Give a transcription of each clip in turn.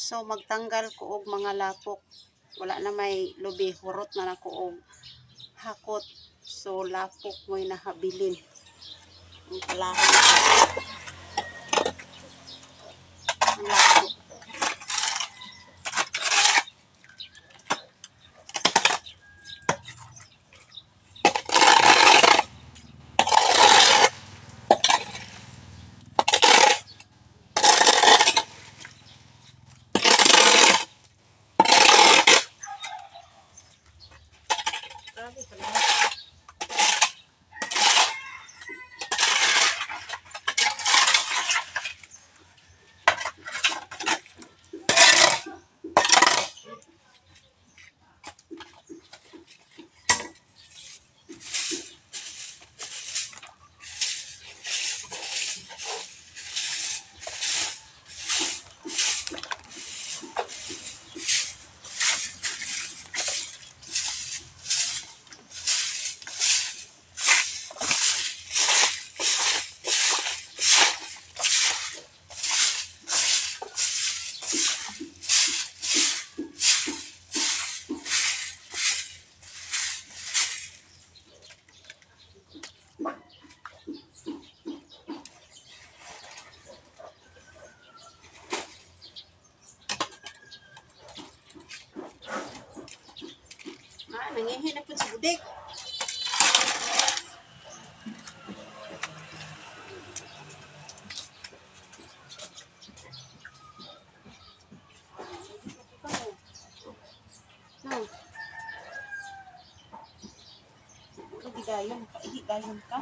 So magtanggal ko og mga lapok. Wala na may lubi, hurot na nako og hakot. So lapok mo'y nahabilin. Ang kalahon ko. Ang lapok. Grabe pala. Ah, nangihi na po sa budik. No. Lagi dayon, kaihi dayon ka.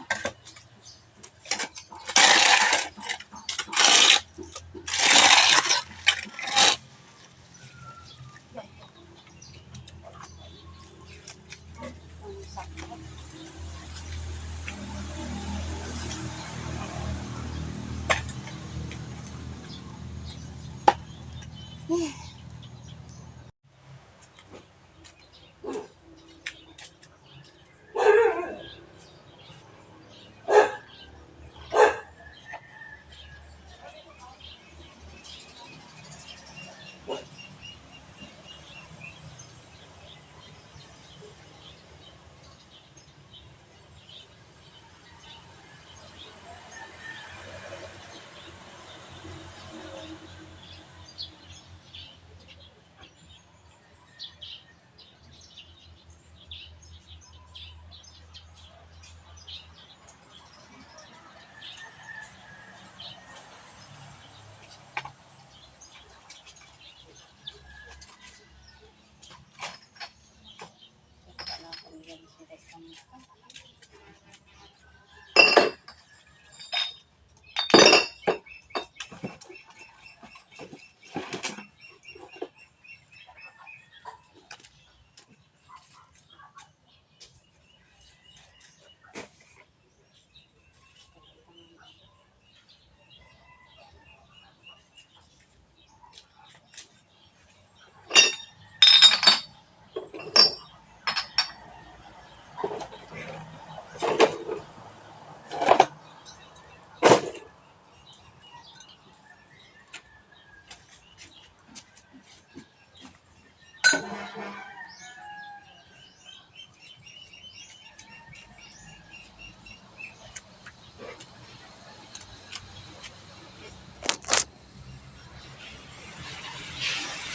Ang sakit.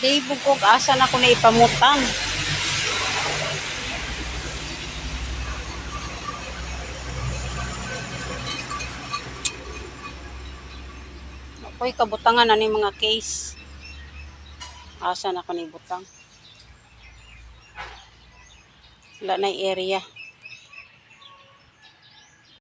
Libog og asa na ko na ipamutang. Ako'y kabutangan ani mga case. Asa na ko ni butang. Wala na area.